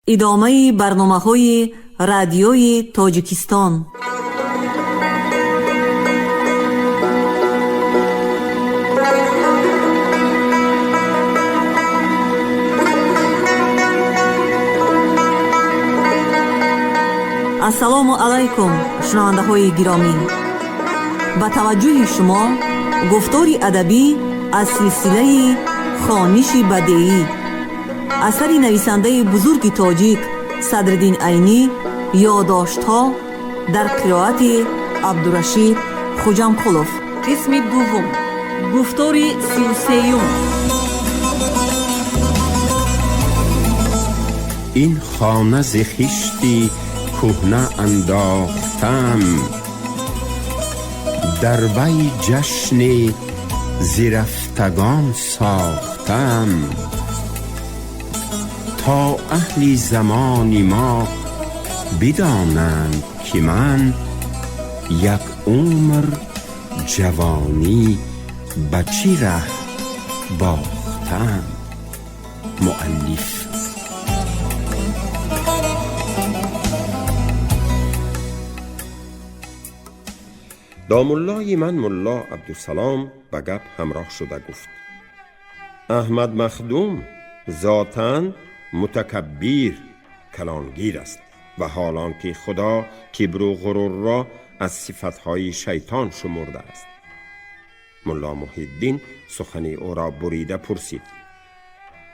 Идомаи барномаҳои Радиои Тоҷикистон. Ассалому алайкум, шунавандаҳои гиромӣ! Ба таваҷҷӯҳи шумо гуфтори адабӣ аз силсилаи «Хониши бадеӣ», асари нависандаи бузурги тоҷик Садриддин Айнӣ, «Ёдоштҳо» дар қироати Абдурашид Хуҷамқулов. Қисми дуввум, гуфтори 33-юм. Ин хона зи хишти кӯҳна андохтам, дар вай ҷашни зирафтагон сохтам, то аҳли замони мо бидонанд, ки ман як умр ҷавонӣ ба чӣ раҳ бохтам. Муаллиф. Домуллои ман мулло Абдусалом ба гап ҳамроҳ шуда гуфт: Аҳмад Махдум зотан мутакаббир, калонгир аст ва ҳолон ки Худо кибру ғурурро аз сифатҳои шайтон шумурдааст. Мулло Муҳиддин сухани ӯро бурида пурсид: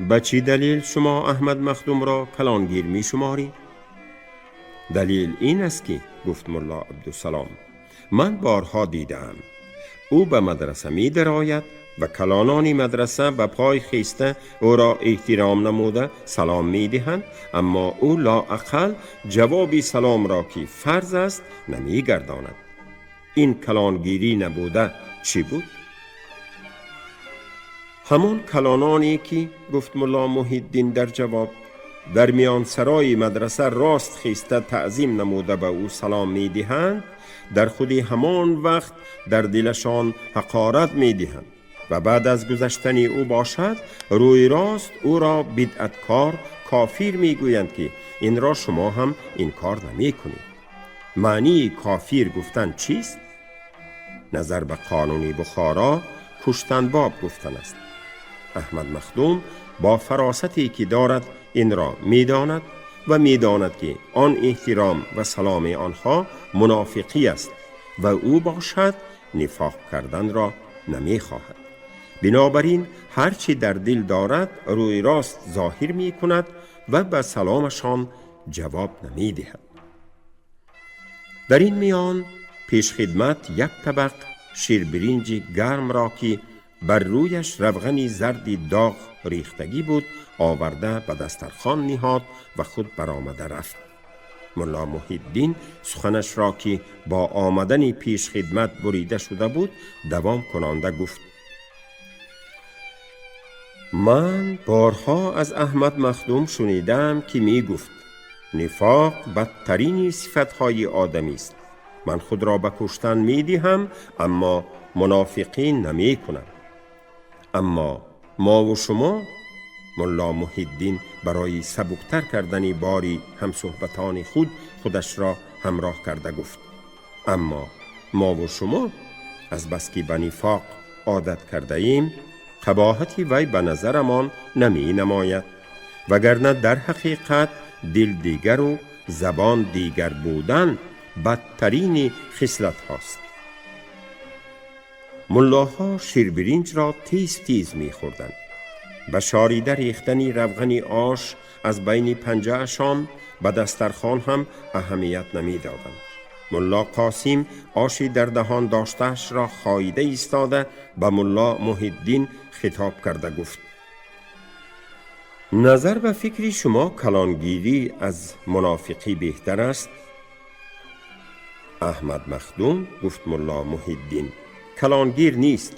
ба чӣ далел шумо Аҳмад Махдумро калонгир мешуморед? Далел ин аст ки, гуфт мулло Абдусалом, ман борҳо дидаам, ӯ ба мадраса медарояд ва калонони мадраса ба пой хеста ӯро эҳтиром намуда салом медиҳанд, аммо ӯ лоақал ҷавоби саломро, ки фарз аст, намегардонад. Ин калонгирӣ набуда чӣ буд? Ҳамон калононе ки, гуфт мулло Муҳиддин дар ҷавоб, дар миёнсарои мадраса рост хеста таъзим намуда ба ӯ салом медиҳанд, дар худи ҳамон вақт дар дилашон ҳақорат медиҳанд ва баъд аз гузаштани ӯ бошад, рӯи рост ӯро бидъаткор, кофир мегӯянд, ки инро шумо ҳам инкор намекунед. Маънии кофир гуфтан чист? Назар ба қонуни Бухоро куштанбоб гуфтан аст. Аҳмад Махдум бо фаросате ки дорад, инро медонад ва медонад, ки он эҳтиром ва саломи онҳо мунофиқӣ аст ва ӯ бошад нифоқ карданро намехоҳад. Бинобар ин ҳар чӣ дар дил дорад, рӯи рост зоҳир мекунад ва ба саломашон ҷавоб намедиҳад. Дар ин миён пешхидмат як табақ ширбиринҷи гармро, ки бар рӯяш равғани зарди доғ рехтагӣ буд, оварда ба дастархон ниҳод ва худ баромада рафт. Мулло Муҳиддин суханашро, ки бо омадани пешхидмат бурида шуда буд, давом кунонда гуфт: ман борҳо аз Аҳмад Махдум шунидаам, ки мегуфт нифоқ бадтарини сифатҳои одамист. Ман худро ба куштан медиҳам, аммо мунофиқӣ намекунам. Аммо мову шумо, мулло Муҳиддин барои сабуктар кардани бори ҳамсӯҳбатони худ худашро ҳамроҳ карда гуфт, аммо мову шумо азбаски ба нифоқ одат кардаем, қабоҳати вай ба назарамон наменамояд, вагарна дар ҳақиқат дил дигару забон дигар будан бадтарини хислатҳост. Муллоҳо ширбиринҷро тез тез мехӯрданд. Ба шорида рехтани равғани ош аз байни панҷаашон ба дастархон ҳам аҳамият намедоданд. Мулло Қосим оши дар даҳон доштаашро хоида истода ба мулло Муҳиддин хитоб карда гуфт: назар ба фикри шумо, калонгирӣ аз мунофиқӣ беҳтар аст? Аҳмад Махдум, гуфт мулло Муҳиддин, калонгир нест.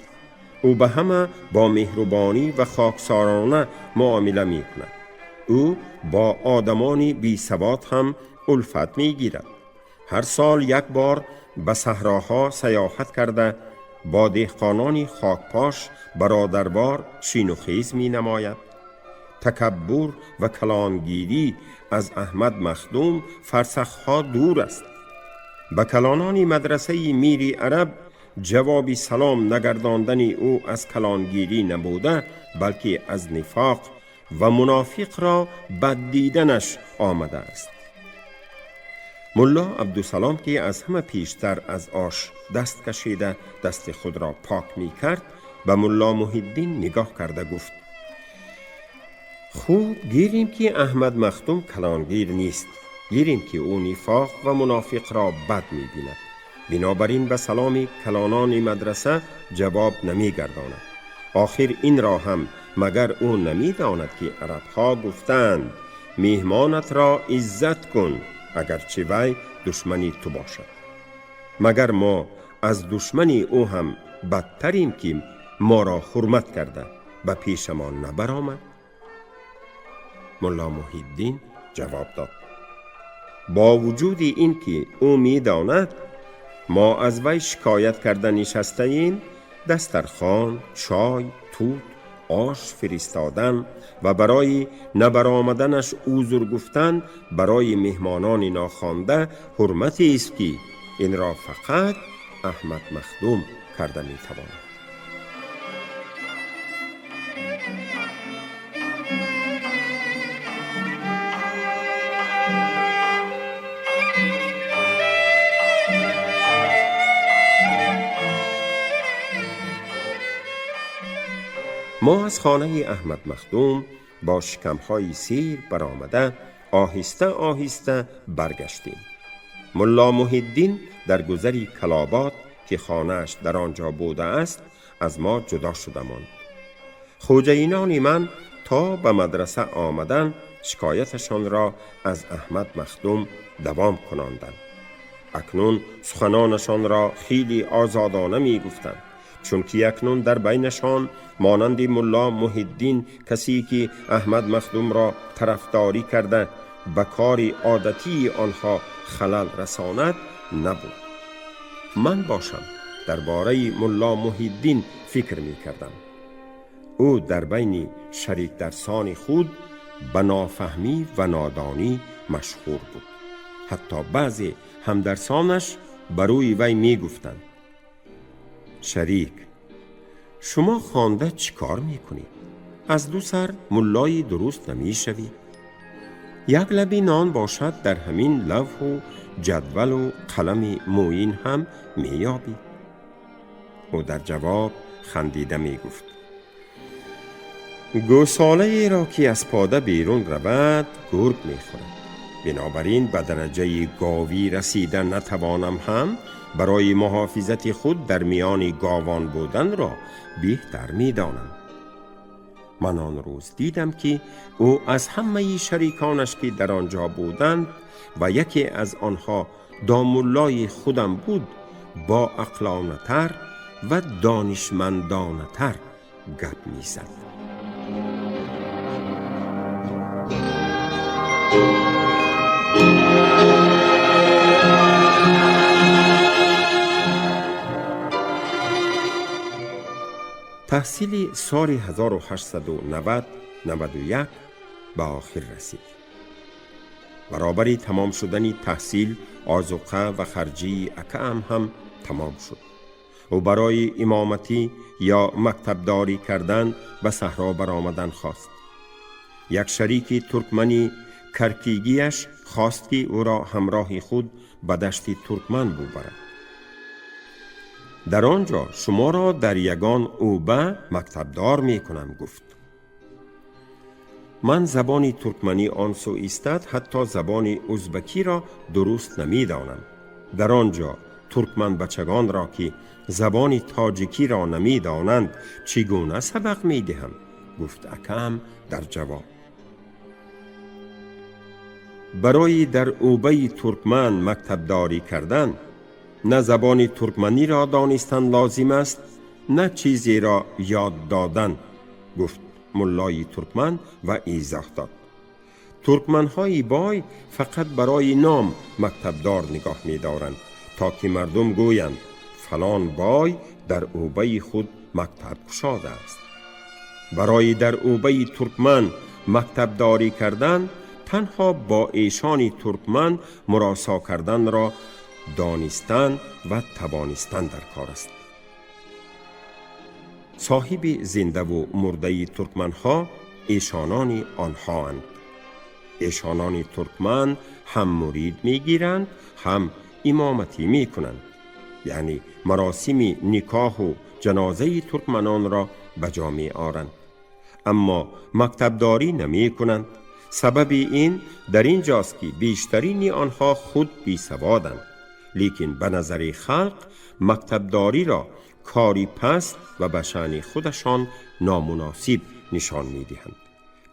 Ӯ ба ҳама бо меҳрубонӣ ва хоксорона муомила мекунад. Ӯ бо одамони бесавод ҳам улфат мегирад. Ҳар сол як бор ба саҳроҳо саёҳат карда, бо деҳқонони хокпош бародарвор шинухез менамояд. Такаббур ва калонгирӣ аз Аҳмад Махдум фарсахҳо дур аст. Ба калонони мадрасаи мири араб ҷавоби салом нагардондани ӯ аз калонгирӣ набуда, балки аз нифоқ ва мунофиқро бад диданаш омадааст. Мулло Абдусалом, ки аз ҳама пештар аз ош даст кашида дасти худро пок мекард, ба Мулло Муҳиддин нигоҳ карда гуфт: хуб, гирем ки Аҳмад Махдум калонгир нест, гирем ки ӯ нифоқ ва мунофиқро бад мебинад, бинобар ин ба саломи калонони мадраса ҷавоб намегардонад. Охир инро ҳам магар ӯ намедонад, ки арабҳо гуфтаанд: меҳмонатро иззат кун, агарчи вай душмани ту бошад. Магар мо аз душмани ӯ ҳам бадтарем, ки моро ҳурмат карда ба пешамон набаромад? Мулло Муҳиддин ҷавоб дод: бо вуҷуди ин ки ӯ медонад мо аз вай шикоят карда нишастаем, дастархон, чой, тут, ош фиристодан ва барои набаромаданаш узр гуфтан барои меҳмонони нохонда ҳурматест, ки инро фақат Аҳмад Махдум карда метавонад. Мо аз хонаи Аҳмад Махдум бо шикамҳои сир баромада оҳиста оҳиста баргаштем. Мулло Муҳиддин дар гузари Калобод, ки хонааш дар он ҷо будааст, аз мо ҷудо шуда монд. Хоҷаинони ман то ба мадраса омадан шикояташонро аз Аҳмад Махдум давом кунонданд. Акнун суханонашонро хеле озодона мегуфтанд, чунки акнун дар байнашон монанди Мулло Муҳиддин касе ки Аҳмад Махдумро тарафдорӣ карда ба кори одатии онҳо халал расонад набуд. Ман бошам дар бораи Мулло Муҳиддин фикр мекардам. Ӯ дар байни шарикдарсони худ ба нофаҳмӣ ва нодонӣ машҳур буд. Ҳатто баъзе ҳамдарсонаш ба рӯи вай мегуфтанд: шарик, шумо хонда чӣ кор мекунед? Аз ду сар муллои дуруст намешавӣ. Як лаби нон бошад, дар ҳамин лавҳу ҷадвалу қалами мӯин ҳам меёбӣ. Ӯ дар ҷавоб хандида мегуфт: гӯсолаеро ки аз пода берун равад, гург мехӯрад. Бинобар ин ба дараҷаи говӣ расида натавонам ҳам барои муҳофизати худ дар миёни говон буданро беҳтар медонам. Ман он рӯз дидам, ки ӯ аз ҳамаи шариконаш, ки дар он ҷо буданд ва яке аз онҳо домуллои худам буд, бо ақлонатар ва донишмандонатар гап мезад. Таҳсили соли 1890-91 ба охир расид. Баробари тамом шудани таҳсил, озуқа ва харҷии акаам ҳам тамом шуд. Ӯ барои имоматӣ ё мактабдорӣ кардан ба саҳро баромадан хост. Як шарики туркмани каркигиаш хост, ки ӯро ҳамроҳи худ ба дашти туркман бубарад. Дар он ҷо шуморо дар ягон ӯба мактабдор мекунам, гуфт. Ман забони туркманӣ он сӯ истад, ҳатто забони узбакиро дуруст намедонам. Дар он ҷо туркманбачагонро, ки забони тоҷикиро намедонанд, чӣ гуна сабақ медиҳам? Гуфт акаам дар ҷавоб. Барои дар ӯбаи туркман мактабдорӣ кардан на забони туркманиро донистан лозим аст, на чизеро ёд додан, гуфт муллои туркман ва изоҳ дод: туркманҳои бой фақат барои ном мактабдор нигоҳ медоранд, то ки мардум гӯянд фалон бой дар ӯбаи худ мактаб кушодааст. Барои дар ӯбаи туркман мактабдорӣ кардан танҳо бо эшони туркман муросо карданро донистан ва тавонистан дар кор аст. Соҳиби зиндаву мурдаи туркманҳо эшонони онҳоанд. Эшонони туркман ҳам мурид мегиранд, ҳам имоматӣ мекунанд, яъне маросими никоҳу ҷанозаи туркманонро ба ҷо меоранд, аммо мактабдорӣ намекунанд. Сабаби ин дар ин ҷост, ки бештарини онҳо худ бесаводанд, лекин ба назари халқ мактабдориро кори паст ва ба шаъни худашон номуносиб нишон медиҳанд.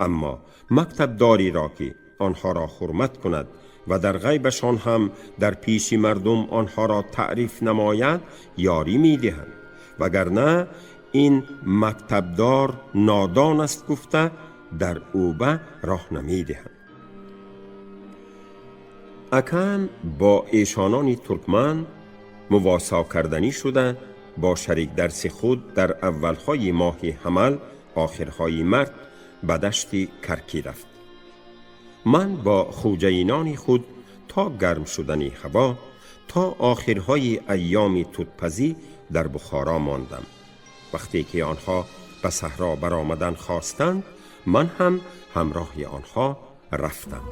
Аммо мактабдориро, ки онҳоро ҳурмат кунад ва дар ғайбашон ҳам дар пеши мардум онҳоро таъриф намояд, ёрӣ медиҳанд, вагарна ин мактабдор нодон аст гуфта дар ӯба роҳ намедиҳанд. Акам бо эшонони туркман мувосо карданӣ шуда, бо шарик дарси худ дар аввалҳои моҳи ҳамал, охирҳои март ба дашти Каркӣ рафт. Ман бо хӯҷаинони худ то гарм шудани ҳаво, то охирҳои айёми тутпазӣ дар Бухоро мондам. Вақте ки онҳо ба саҳро баромадан хостанд, ман ҳам ҳамроҳи онҳо рафтам.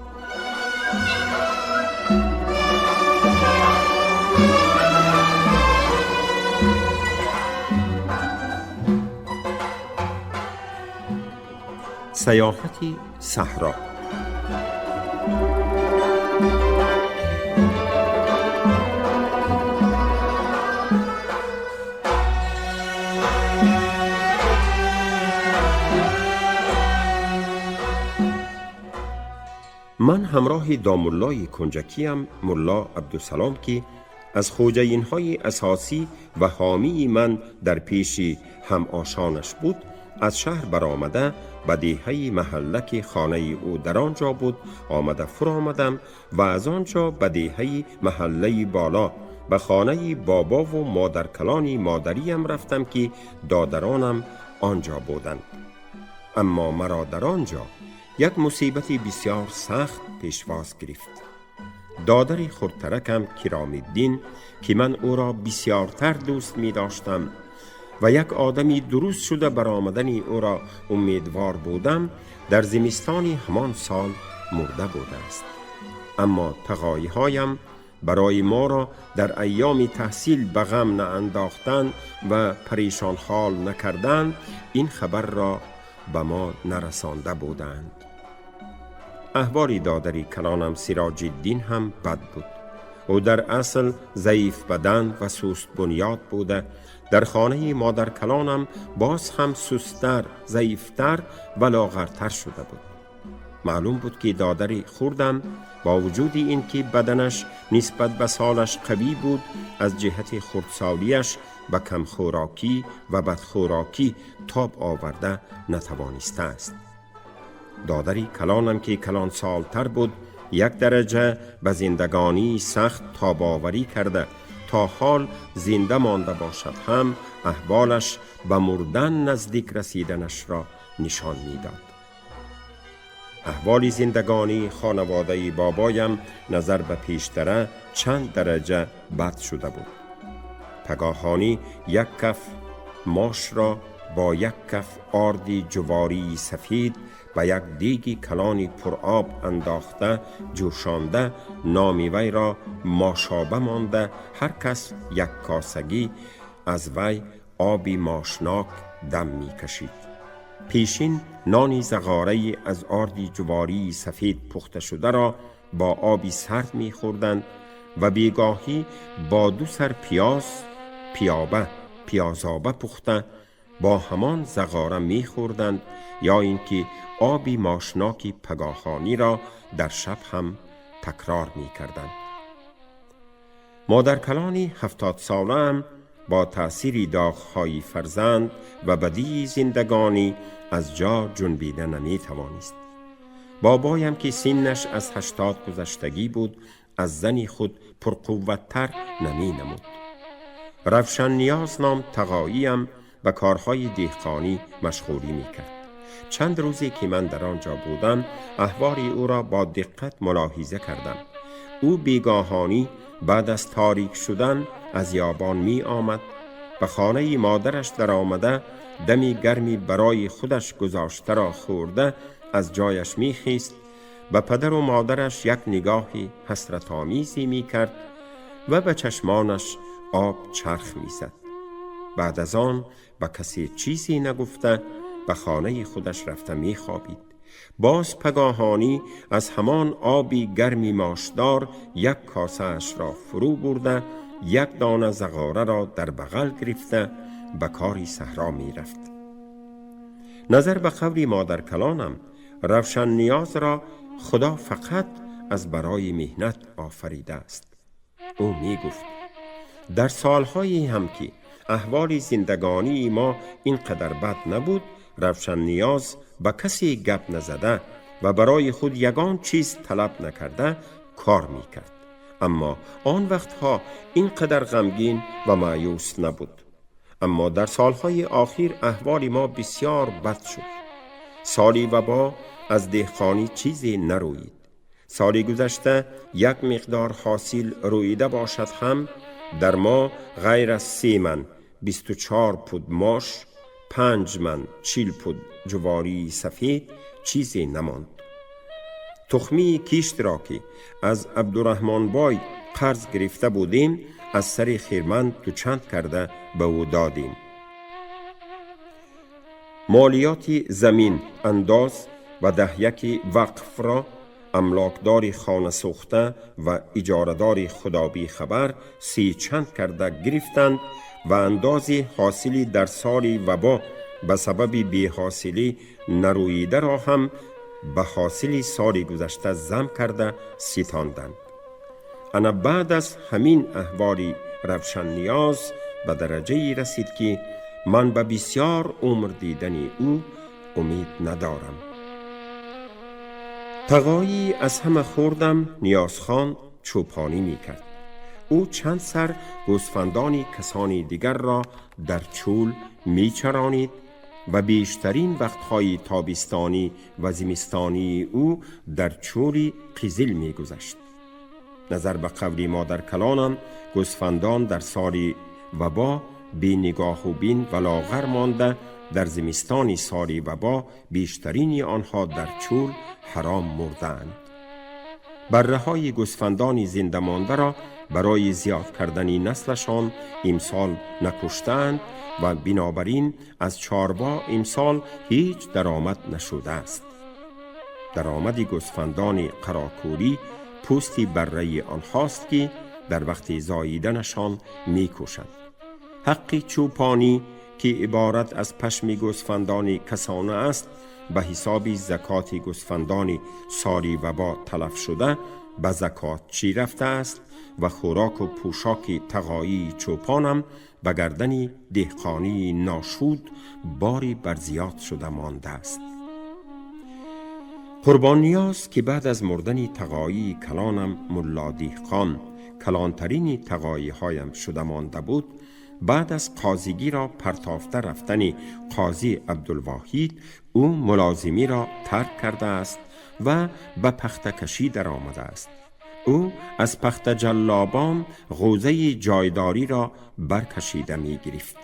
Саёҳати саҳро. Ман ҳамроҳи домуллои кунҷакиям Мулло Абдусалом, ки аз хоҷаинҳои асосӣ ва ҳомии ман дар пеши ҳамошонаш буд, аз шаҳр баромада ба деҳаи маҳалла, ки хонаи ӯ дар он ҷо буд, омада фуромадам ва аз он ҷо ба деҳаи маҳаллаи боло, ба хонаи бобову модаркалони модариям рафтам, ки додаронам он ҷо буданд. Аммо маро дар он ҷо як мусибати бисёр сахт пешвоз гирифт. Додари хурдтаракам Киромиддин, ки ман ӯро бисёртар дӯст медоштам ва як одами дуруст шуда баромадани ӯро умедвор будам, дар зимистони ҳамон сол мурда будааст. Аммо тағоиҳоям барои моро дар айёми таҳсил ба ғам наандохтан ва парешонҳол накардан ин хабарро ба мо нарасонда буданд. Аҳволи додари калонам Сироҷиддин ҳам бад буд. Ӯ дар асл заиф бадан ва сустбунёд буда, дар хонаи модаркалонам боз ҳам сусттар, заифтар ва лоғартар шуда буд. Маълум буд, ки додари хурдам бо вуҷуди ин ки баданаш нисбат ба солаш қавӣ буд, аз ҷиҳати хурдсолиаш ба камхӯрокӣ ва бадхӯрокӣ тоб оварда натавонистааст. Додари калонам, ки калонсолтар буд, як дараҷа ба зиндагонии сахт тобоварӣ карда то ҳол зинда монда бошад ҳам, аҳволаш ба мурдан наздик расиданашро нишон медод. Аҳволи зиндагонии хонаводаи бобоям назар ба пештара чанд дараҷа бад шуда буд. Пагоҳонӣ як каф мошро бо як каф орди ҷувории сафед ба як деги калони пуроб андохта ҷӯшонда, номи вайро мошоба монда, ҳар кас як косагӣ аз вай оби мошнок дам мекашид. Пешин нони зағораи аз орди ҷувории сафед пухта шударо бо оби сард мехӯрданд ва бегоҳӣ бо ду сар пиёз пиёба пиёзоба пухта бо ҳамон зағора мехӯрданд, ё ин ки оби мошноки пагоҳониро дар шаб ҳам такрор мекарданд. Модаркалони 70-солаам бо таъсири доғҳои фарзанд ва бадии зиндагонӣ аз ҷо ҷунбида наметавонист. Бобоям, ки синнаш аз 80 гузаштагӣ буд, аз зани худ пурқувваттар наменамуд. Равшанниёз ном тағоиям ба корҳои деҳқонӣ машғулӣ мекард. چند روزی که من در آنجا بودم احوال او را با دقت ملاحظه کردم. او بیگاهانی بعد از تاریک شدن از یابان می آمد، به خانه مادرش در آمده دمی گرمی برای خودش گذاشته را خورده از جایش می خیست، به پدر و مادرش یک نگاهی حسرت آمیزی می کرد و به چشمانش آب چرخ می زد. بعد از آن به کسی چیزی نگفته به خانه خودش رفته می خوابید. باز پگاهانی از همان آبی گرمی ماشدار یک کاسه اش را فرو برده، یک دانه زغاره را در بغل گرفته به کاری صحرا می رفت. نظر به قول مادر کلانم، روشن نیاز را خدا فقط از برای مهنت آفریده است. او می گفت در سالهایی هم که احوال زندگانی ما اینقدر بد نبود، روشن نیاز به کسی گپ نزده و برای خود یگان چیز طلب نکرده کار می کرد. اما آن وقتها اینقدر غمگین و مایوس نبود. اما در سالهای آخر احوال ما بسیار بد شد. سالی وبا از دهقانی چیزی نروید. سالی گذشته یک مقدار حاصل رویده باشد هم در ما غیر از 3 من 24 پود ماش، 5 من 40 پود جواری سفید چیزی نماند. تخمی کشت را که از عبدالرحمن بای قرض گرفته بودیم از سر خیرمند دوچند کرده به او دادیم. مالیات زمین انداز و 10 وقف را املاکدار خانه سوخته و اجاره‌دار خدابی خبر 3 چند کرده گرفتند و انداز حاصلی در سال وبا به سبب بی‌حاصلی نرویده را هم به حاصل سال گذشته زم کرده ستاندند. انا بعد از همین احوال روشن نیاز به درجه رسید که من به بسیار عمر دیدن او امید ندارم. تقایی از همه خوردم نیازخان چوپانی می کرد. او چند سر گوسفندانی کسانی دیگر را در چول می چرانید و بیشترین وقتهای تابستانی و زمستانی او در چولی قزل می گذشت. نظر به قول مادر کلانم، گوسفندان در سال وبا بی نگاه و بین و لاغر مانده، در زمستانی سال وبا بیشترین آنها در چول حرام مردند. بره های گوسفندانی زنده مانده را برای زیاد کردن نسلشان امسال نکشتند و بنابراین از چاروا امسال هیچ درآمد نشده است. درآمد گوسفندان قراکوری پوست بره آنهاست که در وقت زاییدنشان میکشند. حق چوپانی که عبارت از پشم گوسفندان کسانه است به حساب زکات گوسفندان ساری وبا تلف شده به زکات چی رفته است و خوراک و پوشاک تقایی چوپانم به گردن دهقانی ناشود باری بر زیاد شده مانده است. قربان نیاز که بعد از مردن تقایی کلانم ملا دهقان کلانترین تقایی هایم شده مانده بود، بعد از قاضیگی را پرتافته رفتن قاضی عبدالواحید او ملازمی را ترک کرده است و به پخته کشی در آمده است. او از پخته جلابان غوزه جایداری را برکشیده می گرفت.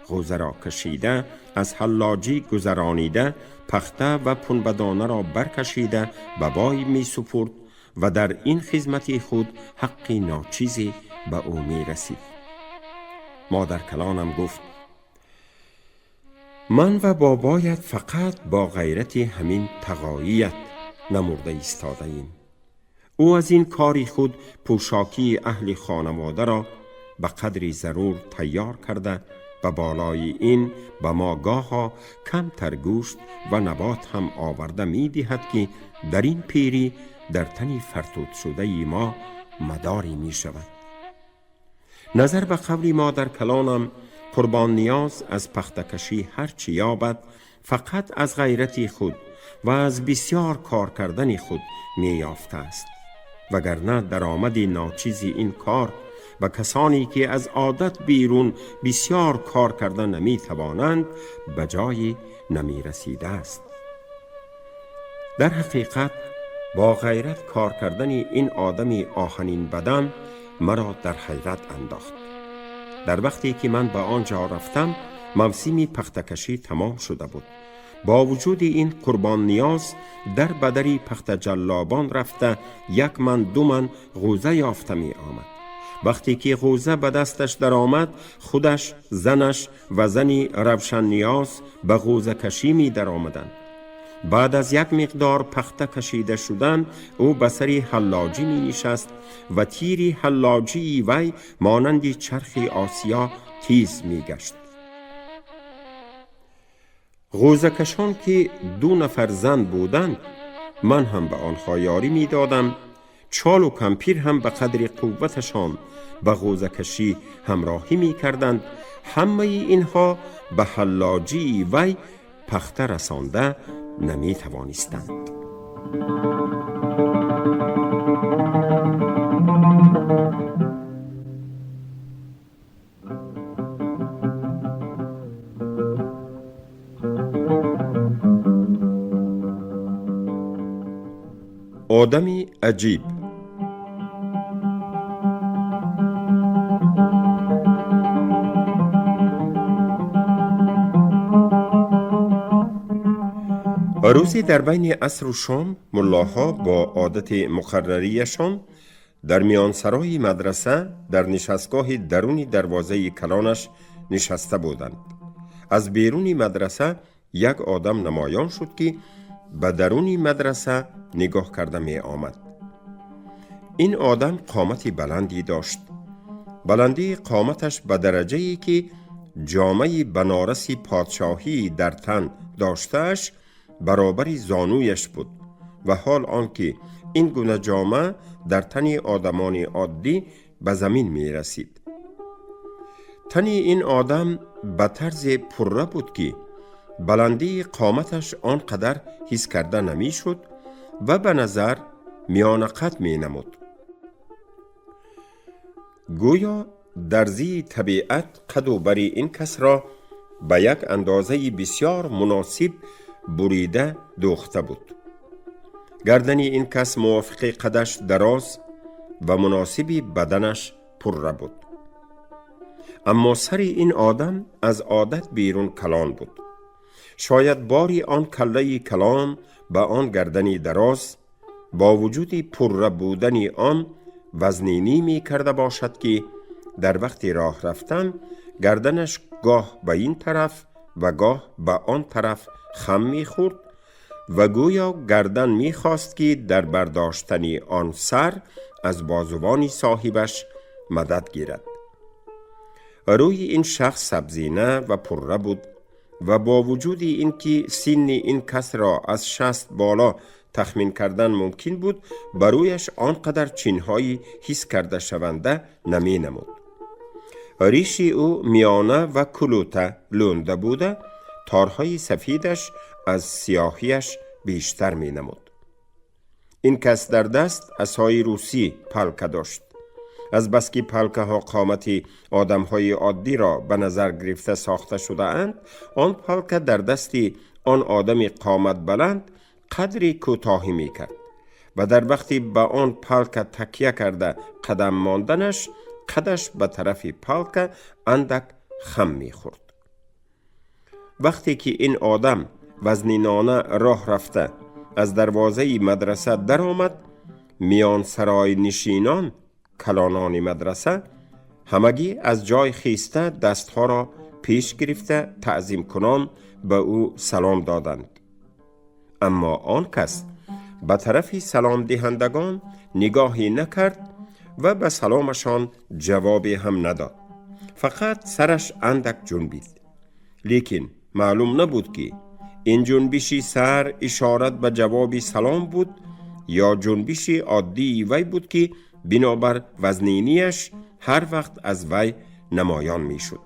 غوزه را کشیده، از حلاجی گذرانیده، پخته و پنبدانه را برکشیده به بای می سپرد و در این خدمت خود حق ناچیزی به او می رسید. مادر کلانم گفت من و بابایت فقط با غیرت همین تقاییت نمرده ایستاده ایم. او از این کاری خود پوشاکی اهل خانواده را به قدری ضرور تیار کرده و بالای این به ما گاها کمتر گوشت و نبات هم آورده می دهد که در این پیری در تنی فرتوت شده ای ما مداری می شود. نظر به قول مادر کلانم، قربان نیاز از پختکشی هرچی یابد فقط از غیرت خود و از بسیار کار کردن خود می یافته است، وگرنه درآمد ناچیزی این کار و کسانی که از عادت بیرون بسیار کار کردن نمی توانند به جای نمی رسیده است. Дар ҳақиқат бо ғайрат кор кардани ин одами оҳанин бадан маро дар ҳайрат андохт. Дар вақте ки ман ба он ҷо рафтам, мавсими пахтакашӣ тамом шуда буд. Бо вуҷуди ин Қурбон Ниёз дар ба дари пахтаҷаллобон рафта як ман ду ман ғӯза ёфта меомад. Вақте ки ғӯза ба дасташ даромад, худаш, занаш ва зани Равшанниёз ба ғӯзакашӣ медаромаданд. Баъд аз як миқдор пахта кашида шудан, ӯ ба сари ҳаллоҷӣ менишаст ва тири ҳаллоҷии вай монанди чархи осиё тиз мегашт. Ғӯзакашон ки ду нафар зан буданд, ман ҳам ба онҳо ёрӣ медодам. Чолу кампир ҳам ба қадри қувваташон ба ғӯзакашӣ ҳамроҳӣ мекарданд. Ҳамаи инҳо ба ҳаллоҷии вай пахта расонда наметавонистанд. Одами аҷиб. Рӯзе дар байни асру шом муллоҳо бо одати муқаррарияшон дар миёнсарои мадраса дар нишастгоҳи даруни дарвозаи калонаш нишаста буданд. Аз беруни мадраса як одам намоён шуд, ки ба даруни мадраса нигоҳ карда меомад. Ин одам қомати баландӣ дошт. Баландии қоматаш ба дараҷае ки ҷомаи банораси подшоҳии дар тан доштааш баробари зонуяш буд ва ҳол он ки ин гуна ҷома дар тани одамони оддӣ ба замин мерасид. Тани ин одам ба тарзе пурра буд, ки баландии қоматаш он қадар ҳис карда намешуд ва ба назар миёнақад менамуд. Гӯё дарзии табиат қаду бари ин касро ба як андозаи бисёр муносиб бурида дӯхта буд. Гардани ин кас мувофиқи қадаш дароз ва муносиби баданаш пурра буд. Аммо сари ин одам аз одат берун калон буд. Шояд бори он каллаи калон ба он гардани дароз бо вуҷуди пурра будани он вазнинӣ мекарда бошад, ки дар вақти роҳ рафтан гарданаш гоҳ ба ин тараф ва гоҳ ба он тараф хам мехӯрд ва гӯё гардан мехост, ки дар бардоштани он сар аз бозувони соҳибаш мадад гирад. Рӯи ин шахс сабзина ва пурра буд ва бо вуҷуди ин ки синни ин касро аз 60 боло тахмин кардан мумкин буд, ба рӯяш он қадар чинҳои ҳис карда шаванда наменамуд. Риши ӯ миёна ва кулута лӯнда буда, торҳои сафидаш аз сиёҳияш бештар менамуд. Ин кас дар даст асои русӣ палка дошт. Азбаски палкаҳо қомати одамҳои оддиро ба назар гирифта сохта шудаанд, он палка дар дасти он одами қоматбаланд қадри кӯтоҳӣ мекард ва дар вақти ба он палка такя карда қадам монданаш қадаш ба тарафи палка андак хам мехӯрд. Вақте ки ин одам вазнинона роҳ рафта аз дарвозаи мадраса даромад, миёнсаройнишинон, калонони мадраса, ҳамагӣ аз ҷой хиста дастҳоро пеш гирифта таъзимкунон ба ӯ салом доданд. Аммо он кас ба тарафи саломдиҳандагон нигоҳе накард ва ба саломашон ҷавобе ҳам надод. Фақат сараш андак ҷунбид. Лекин маълум набуд, ки ин ҷунбиши сар ишорат ба ҷавоби салом буд ё ҷунбиши оддии вай буд, ки бинобар вазнинияш ҳар вақт аз вай намоён мешуд.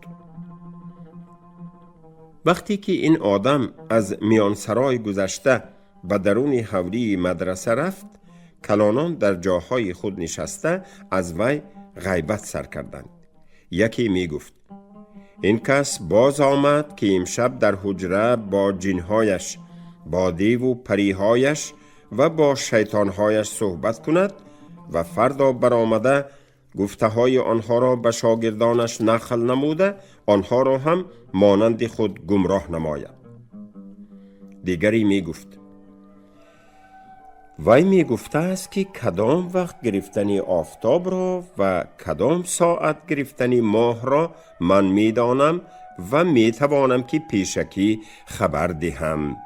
Вақте ки ин одам аз миёнсарой гузашта ба даруни ҳавлии мадраса рафт, калонон дар ҷоҳои худ нишаста аз вай ғайбат сар карданд. Яке мегуфт: ин кас боз омад, ки имшаб дар ҳуҷра бо ҷинҳояш, бо деву париҳояш و با شیطانهایش صحبت کند و فردا برآمده گفته‌های آنها را به شاگردانش نقل نموده آنها را هم مانند خود گمراه نماید. دیگری می گفت وی می گفته است که کدام وقت گرفتن آفتاب را و کدام ساعت گرفتن ماه را من می دانم و می توانم که پیشکی خبر دهم.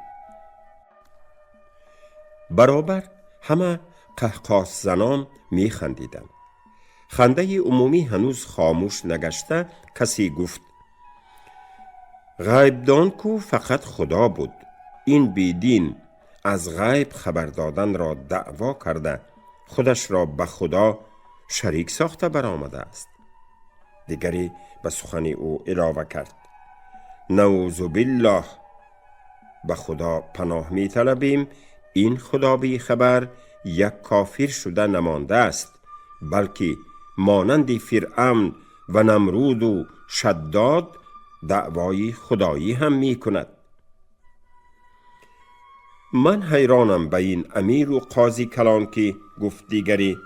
برابر همه قهقاس زنان می خندیدند. خنده عمومی هنوز خاموش نگشته کسی گفت غیب دان کو فقط خدا بود. این بیدین از غیب خبر دادن را دعوا کرده خودش را به خدا شریک ساخته برآمده است. دیگری به سخن او علاوه کرد نعوذ بالله، به خدا پناه می طلبیم، این خدا بی خبر یک کافر شده نمانده است، بلکه مانند فرعون و نمرود و شداد دعوای خدایی هم می کند. من حیرانم به این امیر و قاضی کلان که گفت دیگری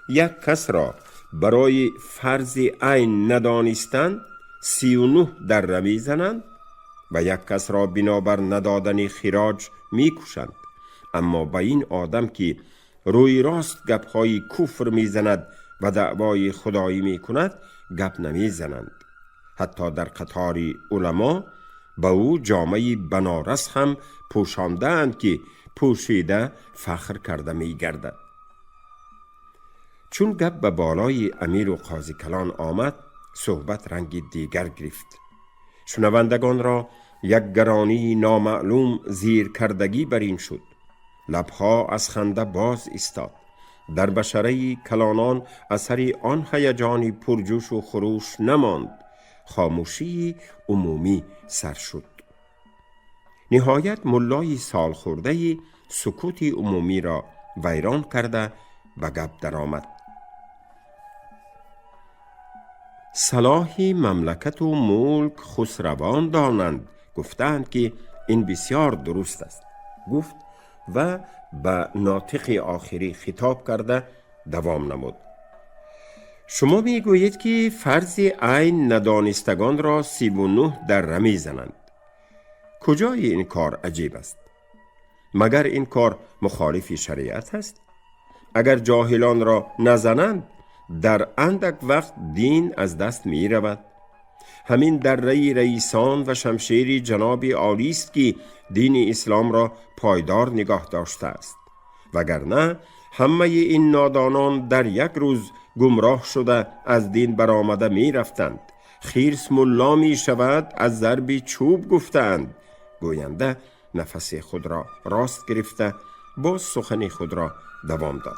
یک کس را برای فرض عین ندانستن 39 دره می زنند و یک کس را بنابر ندادن خراج می کشند، اما به این آدم که روی راست گپهای کفر می زند و دعوای خدایی می کند گپ نمی زنند. حتی در قطار علما به او جامه بنارس هم پوشانده اند که پوشیده فخر کرده می گردد. چون گپ به بالای امیر و قاضی کلان آمد صحبت رنگ دیگر گرفت. شنوندگان را یک گرانی نامعلوم زیر کردگی بر این شد. لبها از خنده باز ایستاد. در بشره کلانان اثر آن هیجان پرجوش و خروش نماند. خاموشی عمومی سر شد. نهایت ملای سالخورده سکوت عمومی را ویران کرده به گپ درآمد. صلاح مملکت و ملک خسروان دانند. گفتند که این بسیار درست است. گفت و به ناطق آخری خطاب کرده دوام نمود. شما میگویید که فرض عین ندانستگان را 39 دره میزنند. کجای این کار عجیب است؟ مگر این کار مخالف شریعت است؟ اگر جاهلان را نزنند در اندک وقت دین از دست می رود. همین دره رئیسان و شمشیر جناب عالی است که دین اسلام را پایدار نگاه داشته است، وگرنه همه این نادانان در یک روز گمراه شده از دین برآمده می رفتند. خیرس ملا می شود از ضرب چوب گفتند. گوینده نفس خود را راست گرفته باز سخن خود را دوام داد.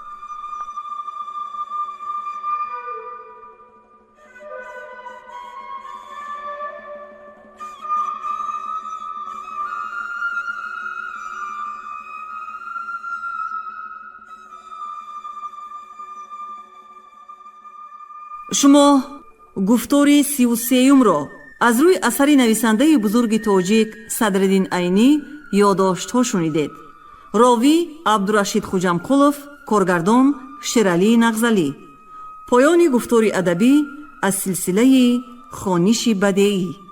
Шумо гуфтори 33-умро аз рӯи асари нависандаи бузурги тоҷик Садриддин Айнӣ ёдоштҳо шунидед. Ровӣ Абдурашид Хуҷамқулов, коргардон Шералӣ Нағзалӣ. Поёни гуфтори адабӣ аз силсилаи хониши бадеӣ.